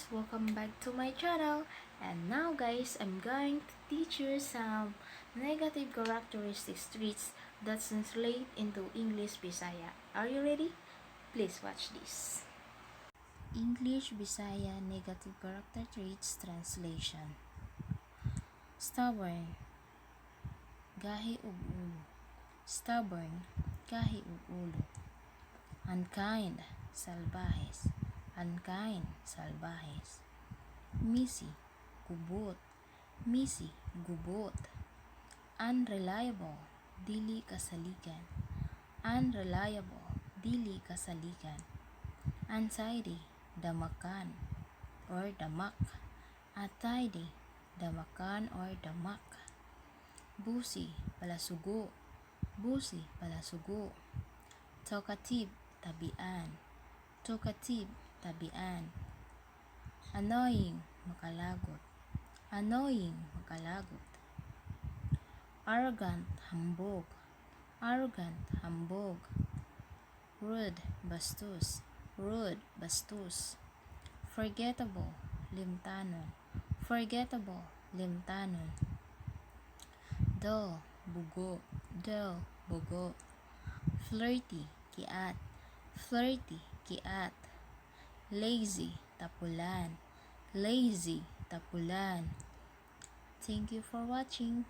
Guys! Welcome back to my channel. And now, guys, I'm going to teach you some negative characteristics traits that translate into English Bisaya. Are you ready? Please watch this. English Bisaya negative character traits translation. Stubborn, gahi og ulo. Stubborn, gahi og ulo. Unkind, salbahes. Unkind, salbahes. Messy, gubot. Messy, gubot. Unreliable, dili kasaligan. Unreliable, dili kasaligan. Untidy, damakan or damak. Untidy, damakan or damak. Bossy, palasugo. Bossy, palasugo. Talkative, tabian. Talkative, tabian. Annoying, makalagot. Annoying, makalagot. Arrogant, hambog. Arrogant, hambog. Rude, bastos. Rude, bastos. Forgettable, limtanon. Forgettable, limtanon. Dull, bugo. Dull, bugo. Flirty, kiat. Flirty, kiat. Lazy, tapulan. Lazy, tapulan. Thank you for watching.